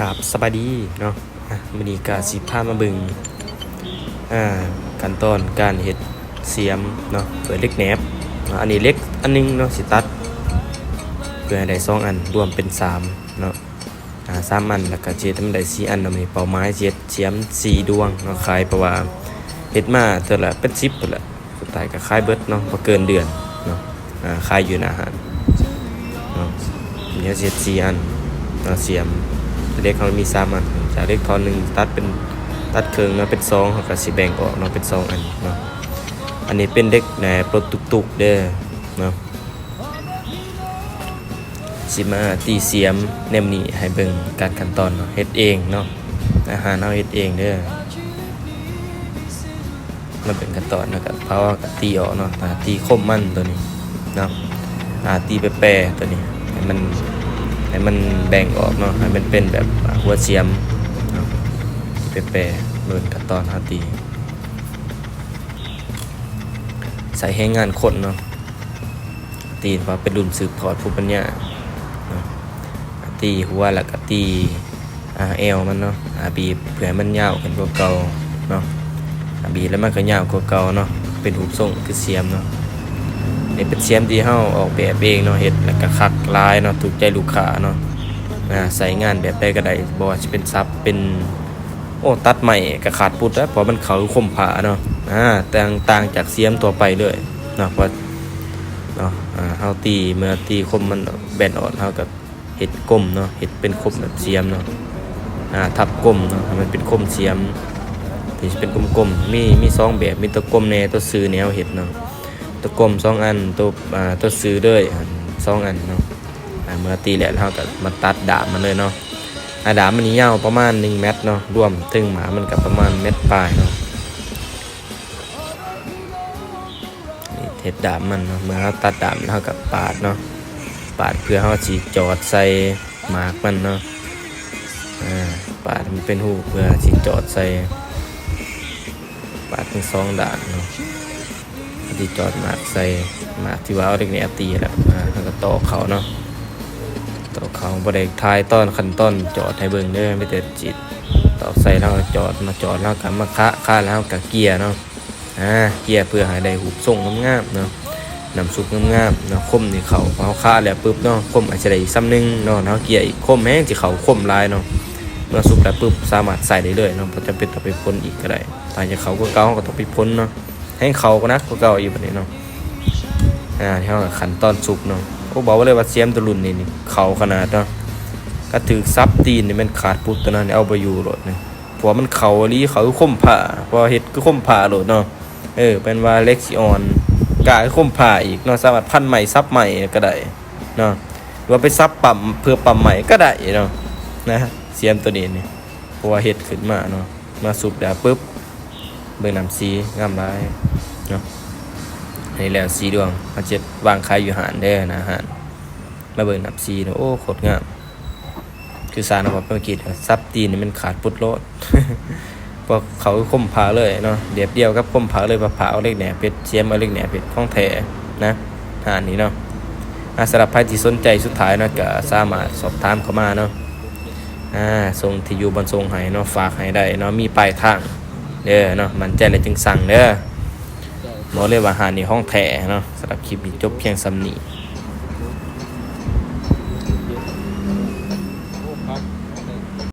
ກາບສະບາຍດີເນາະ ອ່ະ ມື້ນີ້ກະຊິພາມາເບິ່ງ ອ່າ ຂັ້ນຕອນການເຮັດສຽມເນາະ ດ້ວຍເຫຼັກແໜບເນາະ. ອັນນີ້ເຫຼັກອັນໜຶ່ງເນາະ ຊິຕັດເພື່ອໃຫ້ໄດ້ສອງອັນ ລວມເປັນສາມເນາະ ອ່າ ສາມອັນ ແລ້ວກະຊິເຮັດໃຫ້ມັນໄດ້ສີ່ອັນເນາະ. ມີເປົ້າໝາຍຊິເຮັດສຽມສີ່ດວງເນາະ ຂາຍ ເພາະວ່າເຮັດມາເທື່ອລະເປັນສິບພຸ້ນລະ ສຸດທ້າຍກໍຂາຍເບິດເນາະ ບໍ່ເກີນເດືອນເນາະ ອ່າ ຂາຍຢູ່ໜ້າຮ້ານເນາະ. ເຮົາຊິເຮັດສີ່ອັນເນາະ ສຽມ ເຫຼັກເຮົາມີສາມອັນ ຈາກເຫຼັກທ່ອນໜຶ່ງຕັດເປັນ ຕັດເຄິ່ງເນາະ ເປັນສອງ ເຮົາກໍຊິແບ່ງອອກເນາະ ເປັນສອງອັນເນາະ. ອັນນີ້ເປັນເຫຼັກແໜບລົດຕຸກໆເດີເນາະ. ຊິມາຕີສຽມແນວນີ້ໃຫ້ເບິ່ງການຂັ້ນຕອນເນາະ ເຮັດເອງເນາະ ອາຫານເຮົາເຮັດເອງເດີ. ມັນເປັນຂັ້ນຕອນ ແລ້ວກະເຜົາ ກະຕີອອກເນາະ ອາ ຕີຄົມມັນໂຕນີ້ເນາະ ອາ ຕີແປໆໂຕນີ້ ໃຫ້ມັນ ໃຫ້ມັນແບ່ງອອກເນາະ ໃຫ້ມັນເປັນແບບ ອາ ຫົວສຽມເນາະ ແປໆ. ເບິ່ງຂັ້ນຕອນເຮົາຕີ ໃຊ້ແຮງງານຄົນເນາະ ຕີເພາະເປັນລຸ້ນສືບທອດພູມປັນຍາເນາະ ຕີຫົວ ແລ້ວກະຕີ ອາ ແອວມັນເນາະ ອາ ບີບເພື່ອໃຫ້ມັນຍາວຂຶ້ນກວ່າເກົ່າເນາະ ອາ ບີບແລ້ວມັນກໍຍາວກວ່າເກົ່າເນາະ ເປັນຮູບຊົງຄືສຽມເນາະ. ນີ້ເປັນສຽມທີ່ເຮົາອອກແບບເອງເນາະ ເຮັດແລ້ວກໍຄັກຫຼາຍເນາະ ຖືກໃຈລູກຄ້າເນາະ ອາ ໃຊ້ງານແບບໃດກໍໄດ້ ບໍ່ວ່າຊິເປັນສັບ ເປັນ ໂອ້ ຕັດໄມ້ກໍຂາດປຸດແລ້ວ ເພາະມັນເຂົ້າຄົມຜ້າເນາະ ອາ ຕ່າງ ຕ່າງຈາກສຽມທົ່ວໄປເລີຍເນາະ ເພາະ ເນາະ ອາ ເຮົາຕີ ເມື່ອຕີຄົມມັນແບນອອກ ເຮົາກໍເຮັດກົມເນາະ ເຮັດເປັນຄົມແບບສຽມເນາະ ອາ ທັບກົມເນາະ ໃຫ້ມັນເປັນຄົມສຽມທີ່ເປັນກົມໆ. ມີ ມີສອງແບບ ມີຕົວກົມແດ່ ຕົວຊື່ແນວເຮັດເນາະ ຕົວກົມສອງອັນ ຕົວ ອາ ຕົວຊື່ເລີຍ ອັນ ສອງອັນເນາະ. ອາ ເມື່ອຕີແລ້ວ ເຮົາກໍມາຕັດດ້າມມັນເລີຍເນາະ ອາ ດ້າມມັນນີ້ຍາວປະມານໜຶ່ງແມັດເນາະ ລວມເທິງໝາກມັນກໍປະມານແມັດປາຍເນາະ. ນີ້ເຮັດດ້າມມັນເນາະ ເມື່ອເຮົາຕັດດ້າມແລ້ວ ເຮົາກໍປາດເນາະ ປາດເພື່ອເຮົາຊິຈອດໃສ່ໝາກມັນເນາະ ອາ ປາດໃຫ້ມັນເປັນຮູເພື່ອຊິຈອດໃສ່ ປາດທັງສອງດ້ານເນາະ ເຮົາຊິຈອດໝາກໃສ່ ໝາກທີ່ວ່າເອົາເຫຼັກແໜບຕີແຫຼະ ອາ ເຮົາກໍຕອກເຂົ້າເນາະ ຕອກເຂົ້າ. ບໍ່ໄດ້ຖ່າຍຕອນຂັ້ນຕອນຈອດໃຫ້ເບິ່ງເດີ ມີແຕ່ຊິຕອກໃສ່ແລ້ວກໍຈອດ ມາຈອດແລ້ວກໍມາຄະ ຄະແລ້ວກໍເກ່ຍເນາະ ອາ ເກ່ຍເພື່ອໃຫ້ໄດ້ຮູບຊົງງາມໆເນາະ ນ້ຳຊຸບງາມໆເນາະ. ຄົມນີ້ເຂົ້າ ເຮົາຄະແລ້ວປຶບເນາະ ຄົມອາດຈະໄດ້ອີກສ່ຳໜຶ່ງເນາະ ເຮົາເກ່ຍອີກ ຄົມແຮງຊິເຂົ້າຄົມຫຼາຍເນາະ. ເມື່ອສຸກແລ້ວປຶບ ສາມາດໃຊ້ໄດ້ເລີຍເນາະ ບໍ່ຈຳເປັນຕ້ອງໄປພົນອີກກໍໄດ້. ຖ້າຢາກເຂົ້າກວ່າເກົ່າ ເຮົາກໍຕ້ອງໄປພົນເນາະ ແຮງເຂົ້າກວ່າ ໜັກກວ່າເກົ່າອີກບັດນີ້ເນາະ. ອາ ເຮົາກໍຂັ້ນຕອນສຸກເນາະ ໂອ້ ບອກໄວ້ເລີຍວ່າສຽມໂຕລຸ້ນນີ້ນີ້ເຂົ້າຂະໜາດເນາະ ກະຖືກສັບຕີນນີ້ແມ່ນຂາດປຸດໂຕນັ້ນ ເອົາບໍ່ຢູ່ໂລດນີ້ ເພາະວ່າມັນເຂົ້າອີ່ຫຼີ ເຂົ້າຄືຄົມຜ້າ ເພາະວ່າເຮັດຄືຄົມຜ້າໂລດເນາະ. ເອີ ແມ່ນວ່າເຫຼັກຊິອ່ອນ ກະຄືຄົມຜ້າອີກເນາະ ສາມາດພັນໄມ້ສັບໄມ້ກໍໄດ້ເນາະ ຫຼືວ່າໄປສັບປ້ຳເພື່ອປ້ຳໄມ້ກໍໄດ້ເນາະ ນະ ສຽມໂຕນີ້ນີ້ ເພາະວ່າເຮັດຂຶ້ນມາເນາະ ມາສຸກແລ້ວປຶບ ເບິ່ງນ້ຳສີງາມຫຼາຍເນາະ. ອັນນີ້ແລ້ວສີ່ດວງ ເຮົາຈະວາງຂາຍຢູ່ຮ້ານເດີ ໜ້າຮ້ານ. ມາເບິ່ງນ້ຳສີເນາະ ໂອ້ ໂຄດງາມ ຄືສານເຮົາເວົ້າໄປເມື່ອກີ້ ສັບຕີນນີ້ມັນຂາດປຸດໂລດ ພວກເຂົາຄືຄົມຜ້າເລີຍເນາະ ແບບດຽວກັບຄົມຜ້າເລີຍ ວ່າຜ້າເອົາເຫຼັກແໜບເຮັດ ສຽມເອົາເຫຼັກແໜບເຮັດ ຂອງແທ້ນະ ຮ້ານນີ້ເນາະ. ອາ ສຳລັບໃຜທີ່ສົນໃຈ ສຸດທ້າຍເນາະ ກໍສາມາດສອບຖາມເຂົ້າມາເນາະ ອາ ສົ່ງທີ່ຢູ່ບ່ອນສົ່ງໃຫ້ເນາະ ຝາກໃຫ້ໄດ້ເນາະ ມີປາຍທາງເດີເນາະ ໝັ້ນໃຈແລ້ວຈຶ່ງສັ່ງເດີ. ບອກເລີຍວ່າຮ້ານນີ້ຂອງແທ້ເນາະ. ສຳລັບຄລິບນີ້ຈົບພຽງສ່ຳນີ້.